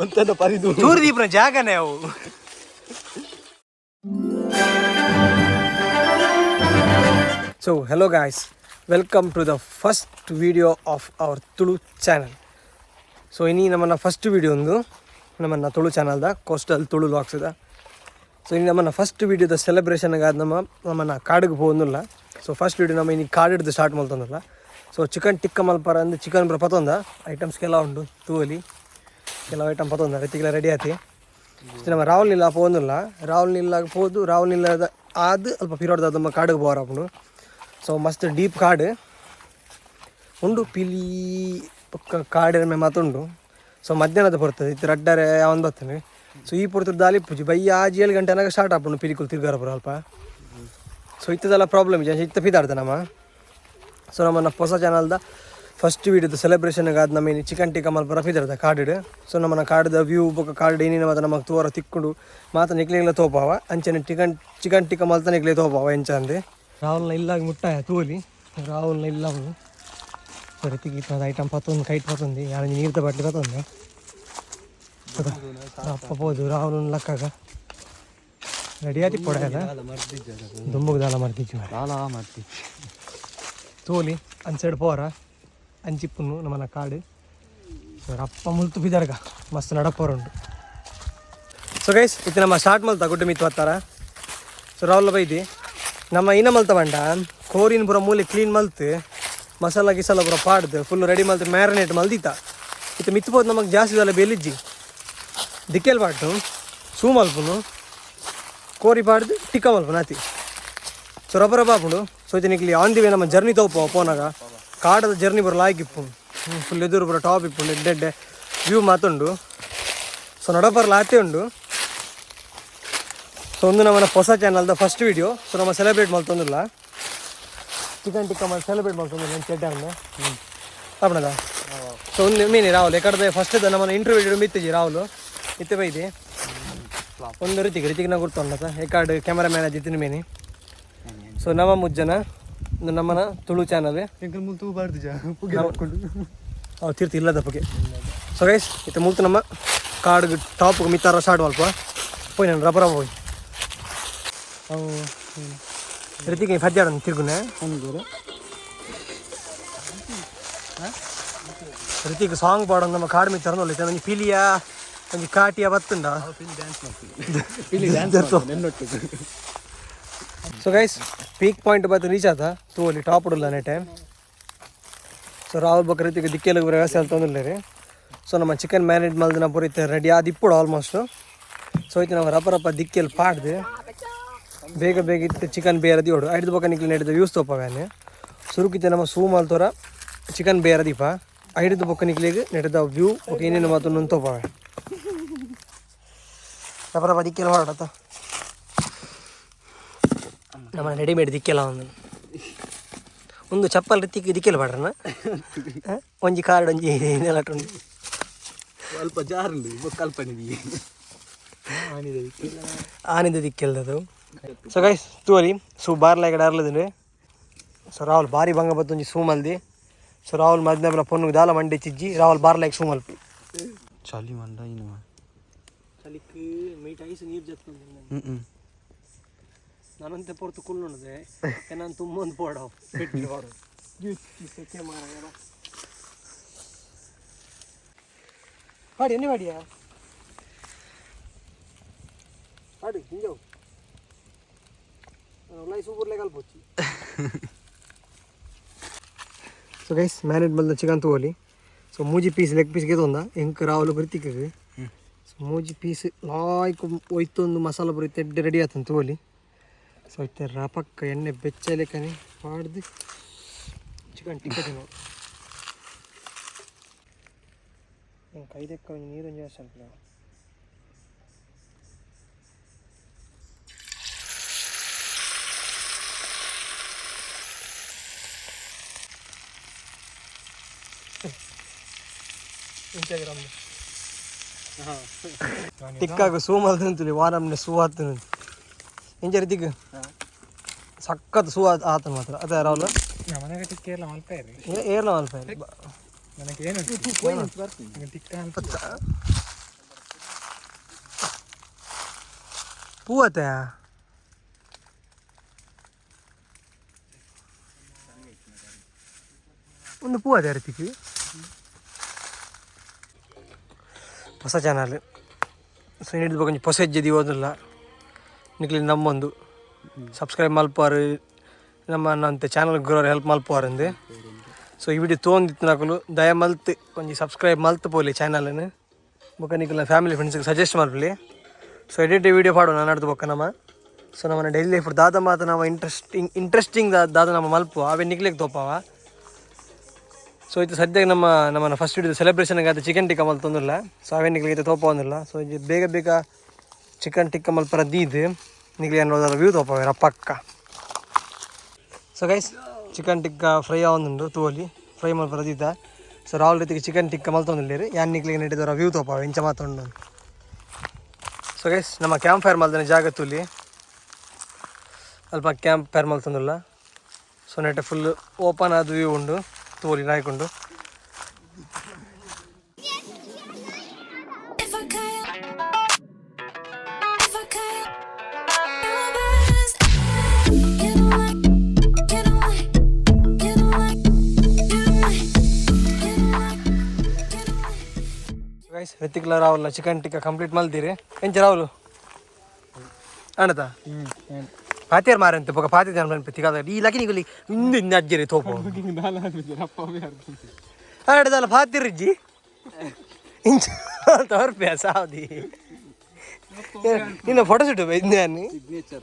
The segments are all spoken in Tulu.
ಒಂತೆದ ಪರಿದು ಚೂರು ದೀಪನ ಜಾಗನೇ ಅವು. So hello guys, welcome to the first video of our Tulu channel. So ಇನಿ ನಮ್ಮನ್ನ ಫಸ್ಟ್ ವಿಡಿಯೋ ಒಂದು ನಮ್ಮನ್ನ ತುಳು ಚಾನಲ್ದ ಕೋಸ್ಟಲ್ ತುಳು ವ್ಲಾಗ್ಸ್ದ. ಸೊ ಇನ್ನು ನಮ್ಮನ್ನ ಫಸ್ಟ್ ವಿಡಿಯೋದ ಸೆಲೆಬ್ರೇಷನ್ಗಾದ ನಮ್ಮ ನಮ್ಮನ್ನ ಕಾಡಿಗೆ ಹೋಗೋದಿಲ್ಲ. ಸೊ ಫಸ್ಟ್ ವಿಡಿಯೋ ನಮ್ಮ ಇನ್ನು ಕಾಡು ಹಿಡ್ದು ಸ್ಟಾರ್ಟ್ ಮಲ್ತೊಂದಿಲ್ಲ. ಸೊ ಚಿಕನ್ ಟಿಕ್ಕ ಮಲ್ಪರ ಅಂದು ಚಿಕನ್ ಬರ ಪತೊಂದ ಐಟಮ್ಸ್ ಕೆಲವು ಉಂಡು ತೂವಲಿ. ಕೆಲವು ಐಟಮ್ ಪತೊಂದ ರೈತಿಗೆಲ್ಲ ರೆಡಿ ಆತಿ. ಇಷ್ಟು ನಮ್ಮ ರಾಹುಲ್ ನಿಲ್ಲ ಪೋಂದಿಲ್ಲ. ರಾಹುಲ್ ನಿಲ್ಲಾಗ ಪೋದು, ರಾಹುಲ್ ನಿಲ್ಲದ ಆದ್ ಅಲ್ಪ ಪಿರೋಡ್ದ ನಮ್ಮ ಕಾಡಿಗೆ ಪೋವಾರ ಅಪ್ಪನು. ಸೊ ಮಸ್ತ್ ಡೀಪ್ ಕಾಡು ಉಂಡು, ಪಿಲಿ ಪೊಕ್ಕ ಕಾಡಿನ ಮಾತುಂಡು. ಸೊ ಮಧ್ಯಾಹ್ನದ ಬರ್ತದೆ ಇತ್ತು ರಡ್ಡರೆ ಅವನು ಬರ್ತಾನೆ. ಸೊ ಈ ಪೊರ್ತುಡು ದಾಲಿ ಪೂಜಿ ಬಯ್ಯ ಆಜಿ ಏಳು ಗಂಟೆ ಅನಾಗ ಸ್ಟಾರ್ಟ್ ಆಪುಂಡು ಪಿಲಿಕುಲು ತಿರ್ಗಾರ ಪುರ ಅಲ್ಪ. ಸೊ ಇತ್ತದೆಲ್ಲ ಪ್ರಾಬ್ಲಮ್ ಇದೆ ಇತ್ತ ಪಿದಾಡ್ದ ನಮ್ಮ. ಸೊ ನಮ್ಮನ್ನ ಹೊಸ ಚಾನಲ್ದ ಫಸ್ಟ್ ವೀಡಿಯೋದ ಸೆಲೆಬ್ರೇಷನ್ ಆದ ನಮ್ಮ ಚಿಕನ್ ಟಿಕ್ಕ ಮಲ್ಪರ ಪಿದಾರ್ದ ಕಾಡಿಡ್. ಸೊ ನಮ್ಮನ್ನ ಕಾಡ್ದ ವ್ಯೂ ಬೊಕ್ಕ ಕಾಡು ಏನೇನು ಮಾತ್ರ ನಮಗೆ ತೋರ ತಿಕ್ಕೊಂಡು ಮಾತ ನಿಕ್ಲೆಗ್ಲ ತೋಪಾವ. ಅಂಚನೆ ಚಿಕನ್ ಚಿಕನ್ ಟಿಕ್ಕ ಮಲ್ತ ನಿಕ್ಲೆ ತೋಪಾವ ಎಂಚ ಅಂದೆ. ರಾಹುಲ್ನ ಇಲ್ಲಾಗಿ ಮುಟ್ಟಾಯ ತೂಲಿ. ರಾಹುಲ್ನ ಇಲ್ಲ ಅವನು. ಸೊ ರತಿಗೆ ಐಟಮ್ ಪತ್ತೊಂದು ಕೈಟ್ ಪತ್ತೊಂದು ಯಾರು ನೀರ್ದ ಬಾಟ್ಲಿ ಪತ್ತೊಂದು ಅಪ್ಪ ಪೋದು. ರಾಹುಲ್ ಲಕ್ಕಾಗ ರೆಡಿ ಆತಿ ಪೊಡ ದುಂಬುಗ್ ದಾಲ ಮಾಡ್ತಿದ್ವಿ. ದಾಲ ಮಾಡ್ತಿ. ತೋಲಿ ಅಂಚೆಡ್ ಪೋರ ಅಂಚಿಪ್ಪುನು ನಮ್ಮನ ಕಾಡು. ಸೊ ಅಪ್ಪ ಮುಲ್ತು ಬಿದರ್ಗ ಮಸ್ತ್ ನಡಪೋರ ಉಂಟು. ಸೊ ಗೈಸ್, ಇದು ನಮ್ಮ ಸ್ಟಾರ್ಟ್ ಮಲ್ತ ಗುಡ್ಡೆ ಮಿತ್ತು ಹತ್ತಾರ. ಸೊ ರಾಹುಲ್ ಬೈದಿ ನಮ್ಮ ಇನ್ನ ಮಲ್ತ ಬಂಡ ಕೋರಿನ ಪೂರ ಮೂಲೆ ಕ್ಲೀನ್ ಮಲ್ತು, ಮಸಾಲ ಗಿಸಾಲ ಪೂರ ಪಾಡ್ದು ಫುಲ್ ರೆಡಿ ಮಲ್ತು ಮ್ಯಾರಿನೇಟ್ ಮಲ್ದಿತ್ತ. ಇತ್ತು ಮಿತ್ತು ಪೋದು ನಮಗೆ ಜಾಸ್ತಿ ದಲ್ಲ ಬೆಲಿಜ್ಜಿ ದಿಕ್ಕೆಲ್ ಪಾಟು ಸೂ ಮಲ್ಪುನು ಕೋರಿ ಪಾಡ್ದು ಟಿಕ್ಕ ಮಲ್ಪುನು ಆತಿ. ಸೊ ರಬ್ಬ ರಬ್ಬ ಆಪುಂಡು. ಸೊ ಇದು ನಿಕ್ಲಿ ಆನ್ the way ನಮ್ಮ ಜರ್ನಿ ತೋಪು ಪೋನಾಗ ಕಾಡದ ಜರ್ನಿ ಬರ ಲಾಯ್ಕ್ ಇಪ್ಪು. ಫುಲ್ ಎದುರು ಬರ ಟಾಪ್ ಇಪ್ಪುಂಡು, ಎಡ್ಡೆ ಎಡ್ಡೆ ವ್ಯೂ ಮಾತುಂಡು. ಸೊ ನಡಪರ್ಲ ಆತೆ ಉಂಡು. ಸೊ ಒಂದು ನಮ್ಮನ ಹೊಸ ಚಾನಲ್ದ ಫಸ್ಟ್ ವಿಡಿಯೋ. ಸೊ ನಮ್ಮ ಸೆಲೆಬ್ರೇಟ್ ಮಲ್ತೊಂದಿಲ್ಲ, ಚಿಕನ್ ಟಿಕ್ಕ ಮಲ್ ಸೆಲೆಬ್ರೇಟ್ ಮಲ್ತೊಂದಿಲ್ಲ ನನ್ನ ಚೆಡ್ಡ ಅಪ್ಪಣದ. ಸೊ ಒಂದು ಮೀನಿ ರಾಹುಲ್ ಎಕಡ್ದೆ ಫಸ್ಟ್ ನಮ್ಮನ್ನ ಇಂಟರ್ವ್ಯೂ ಮಿತ್ತಿಜಿ ರಾಹುಲ್ ಇತ್ತೆ ಬೈದಿ. ಒಂದು ರಿತಿಕ್ ರಿತಿಕ್ನ ಗುರ್ತೊಂಡ ಎಕಾಡ್ ಕ್ಯಾಮರಾ ಮ್ಯಾನ್ ಜಿತ್ತಿನ ಮೀನಿ. ಸೊ ನಮ್ಮ ಮುಜ್ಜನ ಇದು ನಮ್ಮನ ತುಳು ಚಾನಲ್. ಎಂಕಲ್ ಮುಲ್ತು ಬಾರ್ದು ಜಾ ಪುಗೆ ಹಾಕೊಂಡು. ಅವು ತೀರ್ಥ ಇಲ್ಲದ ಪುಗೆ. ಸೊ ಗೈಸ್, ಇತ್ತೆ ಮುಲ್ತು ನಮ್ಮ ಕಾಡು ಟಾಪ್ ಮಿತ್ತಾರ ಸ್ಟಾರ್ಟ್ ಮಲ್ಪ ಪೋಯ್. ನಾನು ರಬ್ಬರ ಪೋಯ್. ಅವು. ರಿತಿಕ್ ಫಜ್ಜಾಡ ತಿರ್ಗುನೆ. ಅನ್ಗೋರ. ರಿತಿಕ್ ಸಾಂಗ್ ಪಾಡೋದು ನಮ್ಮ ಕಾಡು ಮಿತ್ತಾರ ಒಂಜಿ ಪಿಲಿಯ ಒಂಜಿ ಕಾಟಿಯ ಬತ್ತುಂಡ. ಪಿಲಿ ಡ್ಯಾನ್ಸ್ ಮಾಡ್ತೀವಿ, ಪಿಲಿ ಡ್ಯಾನ್ಸ್ ನೆನ್ನೊಟ್ಟಿಗೆ. ಸೊ ಗೈಸ್, ಪೀಕ್ ಪಾಯಿಂಟ್ ಬತ್ತು ರೀಚ್ ಆತ ತೂವಲಿ ಟಾಪ್ ಉಡಲ್ಲ ನೆಟೆ. ಸೊ ರಾಹುಲ್ ಬೊಕ್ಕ ರಿತಿಕ್ ದಿಕ್ಕೆಲ್ಲ ವ್ಯವಸ್ಥೆ ಅಂತ ರೀ. ಸೊ ನಮ್ಮ ಚಿಕನ್ ಮ್ಯಾರಿನೇಟ್ ಮಲ್ದಿನ ಪೂರ ರೆಡಿ ಆದ ಇಪ್ಪುಡು ಆಲ್ಮೋಸ್ಟ್. ಸೊ ಇತ್ತು ನಾವು ರಪ್ಪ ರಪ್ಪ ದಿಕ್ಕೆಲ್ ಪಾಡ್ದು ಬೇಗ ಬೇಗ ಇತ್ತು ಚಿಕನ್ ಬೇರೆ ದಿಯೋಡು ಐದು ಬೊಕ್ಕ ನಿಕ್ಲೆ ನಡೆದ ವ್ಯೂಸ್ ತೋಪಗಾನೆ. ಸುರುಕಿತ್ತೆ ನಮ್ಮ ಸೂ ಮಲ್ತೋರ ಚಿಕನ್ ಬೇರೆ ದೀಪ ಐದು ಬೊಕ್ಕ ನಿಕ್ಲೆಗ್ ನೆಟ್ಟದ ವ್ಯೂ ಬೊಕ್ಕ ಏನೇನು ಮಾತು ತೋಪವೆ. ರಪ್ಪ ರಪ್ಪ ದಿಕ್ಕೆಲ್ಲ ಹೊರಡತ್ತ ನಮ್ಮ ರೆಡಿಮೇಡ್ ದಿಕ್ಕೆಲ್ಲ ಒಂದು ಒಂದು ಚಪ್ಪಲ್ ರೀತಿ ದಿಕ್ಕೆಲ್ಲ ಬಾಡ್ರನ. ಒಂಜಿ ಕಾರ್ಡ್ ಒಂಜಿ ನೆಲಟುಂಡು. ಅಲ್ಪ ಜಾರುಂಡು ಕಲ್ಪನೆ. ಆನಿದ ದಿಕ್ಕೆಲ್ದದು. ಸೊ ಗೈಸ್, ತೂವಲಿ ಸೂ ಬಾರ್ಲ ಕಡೆ ಅರ್ಲದಿಂಡು. ಸೊ ರಾಹುಲ್ ಬಾರಿ ಬಂಗ ಬತ್ತೊಂಜಿ ಸೂ ಮಲ್ದಿ. ಸೊ ರಾಹುಲ್ ಮದ್ನ ಪೊನ್ನುಗ್ ದಾಲ ಮಂಡೆ ಚಿಜ್ಜಿ. ರಾಹುಲ್ ಬಾರ್ಲಾಕ್ ಸೂ ಮಲ್ಪಿ. ಚಳಿ ಮಂಡ ಇನ್ನು. ಚಲಿಕ್ ಮೈಟ್ ಐಸ್ ನೀರು ಜತ್ಕೊಂಡು. ಹ್ಞೂ. ನಾನಂತೆ ಪೊರ್ತು ಕುಲ್ಲುಂಡದೆ ನಾನು ತುಂಬ ಒಂದು ಪೋಡ ಪೆಟ್ಟಿ ಪಾಡು ಸೆಕೆ ಮಾರ ಪಾಡಿ ಎಣ್ಣೆ ಪಾಡಿಯಾ ಪಾಡು ಹಿಂಜವು ಉಲಾಯಿ ಸೂಪರ್ಲೆ ಕಲ್ಪೊಚ್ಚಿ. ಸೊ ಗೈಸ್, ಮ್ಯಾರಿನೇಟ್ ಮಲ್ದ ಚಿಕನ್ ತೂವಲಿ. ಸೊ ಮೂಜಿ ಪೀಸ್ ಲೆಗ್ ಪೀಸ್ ಗೆತೊಂದ ಎಂಕ್ ರಾವಲು ರಿತಿಕ್. ಸೊ ಮೂಜಿ ಪೀಸ್ ಲಾಯ್ಕ್ ಒಯ್ತೊಂದು ಮಸಾಲ ಪೂರ ಎಡ್ಡೆ ರೆಡಿ ಆತಂದು ತೂವಲಿ. ಸೊ ಇತ್ತೆ ರಪಕ್ಕ ಎಣ್ಣೆ ಬೆಚ್ಚಲೆಕನೆ ಪಾಡ್ದು ಚಿಕನ್ ಟಿಕ್ಕ ತಿನ್ನೋದು. ಎಂಕ್ ಐದಕ್ಕ ಒಂಜಿ ನೀರೊಂಜಿ ಜಾಸ್ತಿ ಅನ್ಪುನ. ಇನ್ಸ್ಟಾಗ್ರಾಮ್ ಟಿಕ್ಕಾಗ ಸೂ ಮಲ್ತಂತುಲಿ ವಾರಮ್ನೆ ಸೂ ಆತನ ಇಂಚ ರೀತಿಗ್ ಸಖತ್ ಸೂ ಆತನ ಮಾತ್ರ ಅದೇ ರಾಹುಲ್. ಮನೆಗೆ ಟಿಕ್ಕ ಎಲ್ಲ ಮಲ್ಪೇರಿ. ಏರ್ಲ ಮಲ್ಪ. ಪೂವತ್ತೆ ಒಂದು ಪೂ ಅದೇ ರೀತಿಗೆ ಹೊಸ ಚಾನಲ್. ಸೊ ಹಿಡಿದು ಕೊಂಚ ಹೊಸ ಹೆಜ್ಜೆ ದಿವೋದಿಲ್ಲ ನಿಕ್ಲಿ ನಮ್ಮೊಂದು ಸಬ್ಸ್ಕ್ರೈಬ್ ಮಲ್ಪಾರು, ನಮ್ಮ ನಂತ ಚಾನಲ್ ಗುರೋರು ಹೆಲ್ಪ್ ಮಲ್ಪಾರಂದು. ಸೊ ಈ ವಿಡಿಯೋ ತೊಗೊಂದಿತ್ತು ನಕಲು ದಯ ಮಲ್ತ್ ಒಂಜಿ ಸಬ್ಸ್ಕ್ರೈಬ್ ಮಲ್ತ್ ಪೋಲಿ ಚಾನಲ್ನ. ಬೊಕ್ಕ ನಿಕಲ್ನ ಫ್ಯಾಮಿಲಿ ಫ್ರೆಂಡ್ಸ್ಗೆ ಸಜೆಸ್ಟ್ ಮಲ್ಪಲಿ. So edit video ಪಾಡು ನಾನು ನಡ್ದು ಬೊಕ್ಕ ನಮ್ಮ. ಸೊ ನಮ್ಮನ್ನ ಡೈಲಿ ಲೈಫ್ ದಾದ ಮಾತ ನಮ್ಮ ಇಂಟ್ರೆಸ್ಟಿಂಗ್ ಇಂಟ್ರೆಸ್ಟಿಂಗ್ ದಾದ ನಮ್ಮ ಮಲ್ಪು ಅವೇ ನಿಕ್ಲೆಗ್ ತೋಪಾವ. ಸೊ ಇದು ಸದ್ಯಕ್ಕೆ ನಮ್ಮ ನಮ್ಮನ್ನ first video celebration ಆದ ಚಿಕನ್ ಟಿಕ್ಕ ಮಲ್ತೊಂದಿಲ್ಲ. ಸೊ ಅವೇ ನಿಕ್ಲಿಗೆ ತೋಪ ಒಂದಿಲ್ಲ. ಸೊ ಇದು ಬೇಗ ಬೇಗ ಚಿಕನ್ ಟಿಕ್ಕ ಮಲ್ಪರ ದೀದ್ ನಿಕ್ಲಿ ಅನ್ನೋದರ ವ್ಯೂ ತೋಪವೇರ ಪಕ್ಕ. So guys, chicken tikka fry ಆವೊಂದುಂಡು ತೂವೊಲಿ. Fry ಮಲ್ಪರ ದೀತ. ಸೊ ರಾಹುಲ್ ರೀತಿಗೆ ಚಿಕನ್ ಟಿಕ್ಕ ಮಲ್ತೊಂದುಲ್ಲೆರ್. ಯಾನ್ ನಿಕ್ಲಿಗೆ ನೆಟ್ಟಿದವರ ವ್ಯೂ ತೋಪಾವೆ ಇಂಚ ಮಾತೊಂಡು. ಸೊ ಗೈಸ್, ನಮ್ಮ ಕ್ಯಾಂಪ್ ಫೈರ್ ಮಲ್ದನೆ ಜಾಗ ತೂಲಿ. ಅಲ್ಪ ಕ್ಯಾಂಪ್ ಫೈರ್ ಮಲ್ತೊಂದುಲ್ಲ. ಸೊ ನೆಟ್ ಫುಲ್ ಓಪನ್ ಆದ ವ್ಯೂ ಉಂಡು, ತೂವೊಲಿ ಲಾಯ್ಕುಂಡು. If I call you best, you don't like, you don't like, you don't like, you don't like, you don't like, you don't like. Guys, ಋತಿಕ್ಲ Rahul chicken tikka complete ಮಲ್ದಿರಿ. ಎಂಚ ರಾಹುಲ್ ಅಣ್ಣತ ಪಾತಿಯರ್ ಮಾರಂತೆ ಬೊಕ ಪಾತಿ ಜನ ತಿಗಾದ ಈ ಲಕಿ ನಿಗಲಿ ಇಂದು ಇಂದು ಅಜ್ಜಿರಿ ತೋಪು ಆಡದಲ್ಲ ಪಾತಿರ್ಜಿ ಇಂಚ ತೋರ್ಪಿಯ ಸಾವದಿ ನಿನ್ನ ಫೋಟೋ ಶೂಟ್ ಇಂದ. Signature.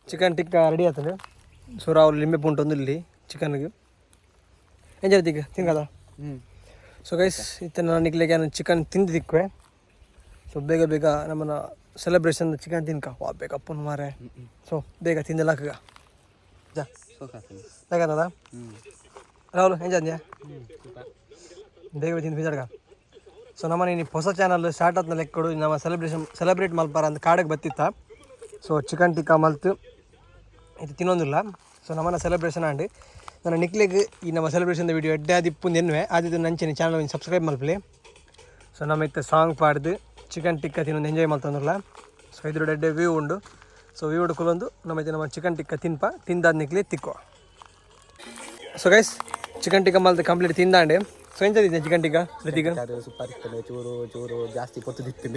Chicken tikka ready ಆತಂದ್ರೆ. ಸೊ ರಾಹುಲ್ ಲಿಂಬೆ ಪುಂಟು ಇಲ್ಲಿ ಚಿಕನ್ಗೆ. ಎಂಜಾಯ್ ತಿಕ್ಕ ತಿನ್ಕದ. ಸೊ ಗೈಸ್, ಇತ್ತ ನಾನು ನಿಕ್ಲೆಗೆ ಚಿಕನ್ ತಿಂದು ತಿಕ್ಕುವೆ. ಸೊ ಬೇಗ ಬೇಗ ನಮ್ಮನ್ನ ಸೆಲೆಬ್ರೇಷನ್ ಚಿಕನ್ ತಿನ್ಕ ವಾ ಬೇಕಪ್ಪನ ಮಾರೆ. ಸೊ ಬೇಗ ತಿಂದೆಲ್ಲ ಜಾ. ಯಾಕಂದ ರಾಹುಲ್ ಎಂಜಾಯ್ ಅಂದ್ಯಾ? ಬೇಗ ಬೇಗ ತಿಂದು ಬಿಜಾಡ್ಗ. ಸೊ ನಮ್ಮ ನೀನು ಹೊಸ ಚಾನಲ್ ಸ್ಟಾರ್ಟ್ ಆದ್ನ ಲೆಕ್ಕಡು ನಮ್ಮ ಸೆಲೆಬ್ರೇಷನ್ ಸೆಲೆಬ್ರೇಟ್ ಮಲ್ಪಾರ ಅಂತ ಕಾಡಿಗೆ ಬತ್ತಿತ್ತ. ಸೊ ಚಿಕನ್ ಟಿಕ್ಕಾ ಮಲ್ತು ಇದು ತಿನ್ನೊಂದಿಲ್ಲ. ಸೊ ನಮ್ಮನ್ನ ಸೆಲೆಬ್ರೇಷನ್ ಆಂಡ್ ನನ್ನ ನಿಕ್ಲೆಗ್ ಈ ನಮ್ಮ ಸೆಲೆಬ್ರೇಷನ್ ವಿಡಿಯೋ ಎಡ್ಡೆ ಆದಿಪ್ಪು ಎನ್ನುವೆ ಆದಿದ್ದು ನಂಚಿನ ಚಾನಲ್ ಸಬ್ಸ್ಕ್ರೈಬ್ ಮಲ್ಪಲಿ. ಸೊ ನಮ್ಮ ಇತ್ತೆ ಸಾಂಗ್ ಪಾಡ್ದು ಚಿಕನ್ ಟಿಕ್ಕ ತಿನ್ನೊಂದು ಎಂಜಾಯ್ ಮಲ್ತೊಂದಿಲ್ಲ. ಸೊ ಇದ್ರ ಎಡ್ಡೆ ವ್ಯೂ ಉಂಡು. ಸೊ ವ್ಯೂ ಹುಡುಕಲೊಂದು ನಮ್ಮ ಇತ್ತೆ ನಮ್ಮ ಚಿಕನ್ ಟಿಕ್ಕ ತಿನ್ಪ ತಿಂದಾದ ನಿಕ್ಲೆ ತಿಕ್ಕೋ. So guys, chicken tikka ಮಲ್ತು complete ತಿಂದಾಂಡೆ. So ಎಂತ ಚಿಕನ್ ಟಿಕ್ಕ ಋತಿಕ್? ಸೂಪರ್ ಇರ್ತದೆ. ಚೂರು ಚೂರು ಜಾಸ್ತಿ ಪೊತ್ತುದಿತ್ತು.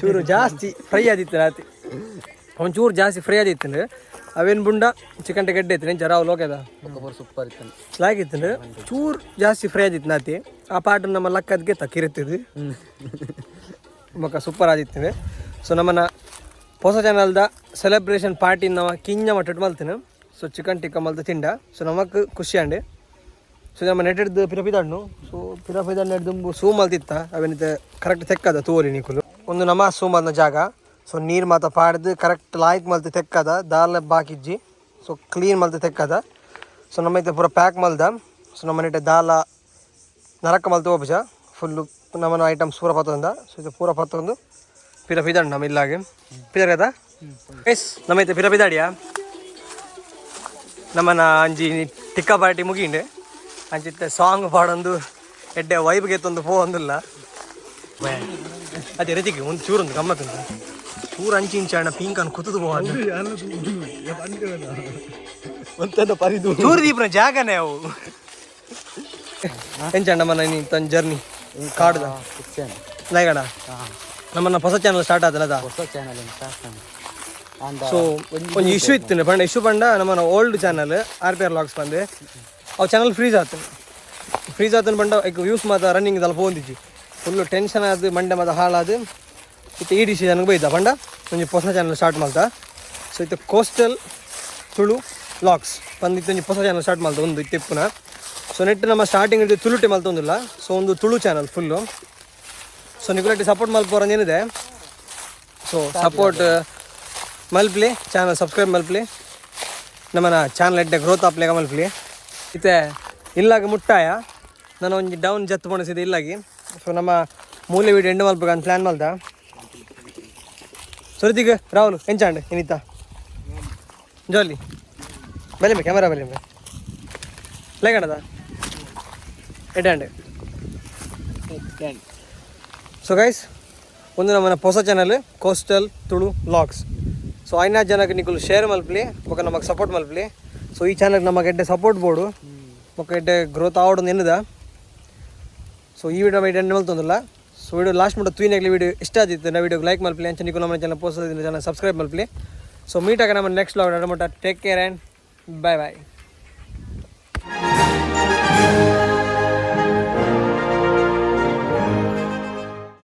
ಚೂರು ಜಾಸ್ತಿ ಫ್ರೈ ಆದಿತ್ತು ರಾತ್ರಿ. ಒಂಚೂರು ಜಾಸ್ತಿ ಫ್ರೈ ಆದಿತ್ತು. ಅವೇನು ಬುಂಡ ಚಿಕನ್ ಟಿಕ್ಕ ಎಡ್ಡೆ ಇತ್ತು ಜರ ಲೋಕದ. ಸೂಪರ್ ಇತ್ತು. ಲಾಗಿತ್ತು. ಚೂರು ಜಾಸ್ತಿ ಫ್ರೈ ಆದಿತ್ತು ನಾತಿ. ಆ ಪಾಟ್ ನಮ್ಮ ಲಕ್ಕದ್ಗೆ ತಕ್ಕಿರುತ್ತಿದ್ದು ಮಕ್ಕ ಸೂಪರ್ ಆದಿತ್ತು. ಸೊ ನಮ್ಮನ್ನ ಹೊಸ ಚಾನಲ್ದ ಸೆಲೆಬ್ರೇಷನ್ ಪಾರ್ಟಿ ನಮ್ಮ ಕಿಂಜ ಮಟ್ಟಟ್ಟು ಮಲ್ತಿನ. ಸೊ ಚಿಕನ್ ಟಿಕ್ಕ ಮಲ್ತು ತಿಂಡ. ಸೊ ನಮಕ್ ಖುಷಿ ಅಂಡೆ. ಸೊ ನಮ್ಮ ನೆಟ್ಟೆಡ್ದು ಪಿರಪಿದಾಡ್ನು. ಸೊ ಪಿರಪಿದಾಡ್ ನೆಡ್ದು ಸೂ ಮಲ್ತಿತ್ತ. ಅವೇನಿತ್ತೆ ಕರೆಕ್ಟ್ ತೆಕ್ಕದ ತೋರಿ ನಿಕುಲು. ಒಂದು ನಮ್ಮ ಸೂ ಮಲ್ನ ಜಾಗ. ಸೊ ನೀರು ಮಾತ ಪಾಡ್ದು ಕರೆಕ್ಟ್ ಲಾಯ್ಕ್ ಮಲ್ತು ತೆಕ್ಕದ ದಾಲ ಬಾಕಿಜ್ಜಿ. ಸೊ ಕ್ಲೀನ್ ಮಲ್ತು ತೆಕ್ಕದ. ಸೊ ನಮ್ಮ ಇತ್ತೆ ಪೂರ ಪ್ಯಾಕ್ ಮಲ್ದ. ಸೊ ನಮ್ಮ ನೆಟ್ಟೆ ದಾಲ ನರಕ ಮಲ್ತು ಒಬ್ಬಜ ಫುಲ್ಲು ನಮ್ಮನ ಐಟಮ್ಸ್ ಪೂರ ಪತ್ತೊಂದ. ಸೊ ಇದು ಪೂರ ಪತ್ತೊಂದು ಪಿರ ಪಿದಾಡ್ ನಮ್ಮ ಇಲ್ಲಾಗೆ ಪಿದರ್ కదా. ಎಸ್, ನಮ್ಮ ಇತ್ತೆ ಪಿರ ಪಿದಾಡಿಯಾ. ನಮ್ಮನ ಅಂಜಿ ಟಿಕ್ಕಾ ಪಾರ್ಟಿ ಮುಗಿಂಡೆ. ಅಂಚಿತ್ತೆ ಸಾಂಗ್ ಪಾಡೊಂದು ಎಡ್ಡೆ ವೈಬ್ಗೆ ಎತ್ತೊಂದು ಪೋ ಒಂದಿಲ್ಲ. ಅದೇ ರಜಿಗೆ ಒಂದು ಚೂರೊಂದು ಗಮ್ಮತ್ತುಂಟು. ಚೂರು ಅಂಚಿ ಇಂಚ ಅಣ್ಣ ಪಿಂಕ್ ಅನ್ನು ಕುತುದು ಪೋವಂದು. ಒಂತೆದ ಪರಿದು. ಚೂರು ದೀಪನ ಜಾಗನೇ ಅವು. ಎಂಚ ನಮ್ಮನ್ನ ತನ್ನ ಜರ್ನಿ ಕಾಡ್ದ ಲೈಗಣ ನಮ್ಮನ್ನ ಹೊಸ ಚಾನಲ್ ಸ್ಟಾರ್ಟ್ ಆದಲ್ಲ. ಹೊಸ ಚಾನಲ್ ಅಂತ. ಸೊ ಒಂಜಿ ಇಶ್ಯೂ ಇತ್ತು ಪಂಡ. ಇಶ್ಯೂ ಪಂಡ ನಮ್ಮನ್ನ old channel RPR logs ಬಂದು ಅವು ಚಾನಲ್ ಫ್ರೀಸ್ ಆತು. ಫ್ರೀಸ್ ಆತನ ಪಂಡ ಐಕ್ ವ್ಯೂಸ್ ಮಾತ ರನ್ನಿಂಗ್ ದಲ್ಪ ಪೋಂದಿಜ್ಜಿ. ಫುಲ್ ಟೆನ್ಷನ್ ಆದ್ ಮಂಡೆ ಮಾತ ಹಾಳಾದ್ ಇತ್ತೆ ಈ ಡಿಸಿಷನ್ಗೆ ಬೈದ ಪಂಡ ಒಂಜಿ ಹೊಸ ಚಾನಲ್ ಸ್ಟಾರ್ಟ್ ಮಲ್ತ. ಸೊ ಇತ್ತೆ ಕೋಸ್ಟಲ್ ತುಳು ಲಾಗ್ಸ್ ಪಂದ್ ಇತ್ತೆ ಒಂಜಿ ಹೊಸ ಚಾನಲ್ ಸ್ಟಾರ್ಟ್ ಮಲ್ತ ಒಂದು ಇತ್ತೆ ಇಪ್ಪುನ. ಸೊ ನೆಟ್ ನಮ್ಮ ಸ್ಟಾರ್ಟಿಂಗ್ ಇದ್ದು ತುಳುಟೆ ಮಲ್ತೊಂದಿಲ್ಲ. ಸೊ ಒಂದು Tulu channel full. So ನಿಕುಲಟ್ಟಿ support ಮಲ್ಪೋರಂದು ಏನಿದೆ. ಸೊ ಸಪೋರ್ಟ್ ಮಲ್ಪ್ಲಿ, ಚಾನಲ್ ಸಬ್ಸ್ಕ್ರೈಬ್ ಮಲ್ಪ್ಲಿ, ನಮ್ಮನ ಚಾನಲ್ ಎಡ್ಡೆ ಗ್ರೋತ್ ಆಪ್ಲೇಗ ಮಲ್ಪ್ಲಿ. ಇತ್ತೆ ಇಲ್ಲಾಗ ಮುಟ್ಟಾಯ. ನಾನು ಒಂಜಿ ಡೌನ್ ಜತ್ತು ಪೊಣಸಿದೆ ಇಲ್ಲಾಗಿ. ಸೊ ನಮ್ಮ ಮೂಲೆ ವೀಡಿಯೋ ಎಂಡ್ ಮಲ್ಪಗ ಅಂತ ಪ್ಲ್ಯಾನ್ ಮಲ್ದ. ಸೊರಿತಿಗ್ ರಾಹುಲ್, ಎಂಚಾಂಡ್ ಏನಿತ್ತ? ಜಾಲಿ. ಬಲೆ ಮೇ ಕ್ಯಾಮರಾ, ಬಲೆ ಮೇ. ಲೈಕ್ ಆಂಡದ, ಎಡ್ಡೆ. ಸೊ ಗೈಸ್, ಒಂದು ನಮ್ಮನ ಹೊಸ ಚಾನಲ್ ಕೋಸ್ಟಲ್ ತುಳು ವ್ಲಾಗ್ಸ್. ಸೊ ಐನಾ ಜನಕ್ಕೆ ನಿಕುಲು ಶೇರ್ ಮಲ್ಪಲಿ, ಬೊಕ ನಮಗೆ ಸಪೋರ್ಟ್ ಮಲ್ಪಲಿ. ಸೊ ಈ ಚಾನಲ್ಗೆ ನಮಗೆ ಎಡ್ಡೆ ಸಪೋರ್ಟ್ ಬೋಡು, ಬೊಕ ಎಡ್ಡೆ ಗ್ರೋತ್ ಆವಡು ನೆನ್ನುದ. ಸೊ ಈ ವಿಡಿಯೋ ಎಂಡ್ ಮಲ್ತೊಂದಿಲ್ಲ. ಸೊ ವಿಡಿಯೋ ಲಾಸ್ಟ್ ಮುಟ್ಟ ತೂಯಿನಾಗ್ಲಿ ವಿಡಿಯೋ ಇಷ್ಟ ಆದಿತ್ತು ನಾ ವಿಡಿಯೋಗೆ ಲೈಕ್ ಮಲ್ಪಲಿ. ಅಂಚ ನಿಕುಲು ನಮ್ಮ ಚಾನಲ್ ಪೋಸ್ಟ್ ಚಾನಲ್ ಸಬ್ಸ್ಕ್ರೈಬ್ ಮಲ್ಪಲಿ. ಸೊ ಮೀಟ್ ಆಗ ನಮ್ಮ ನೆಕ್ಸ್ಟ್ ವ್ಲಾಗ್ ಮಟ್ಟ. Take care and bye bye.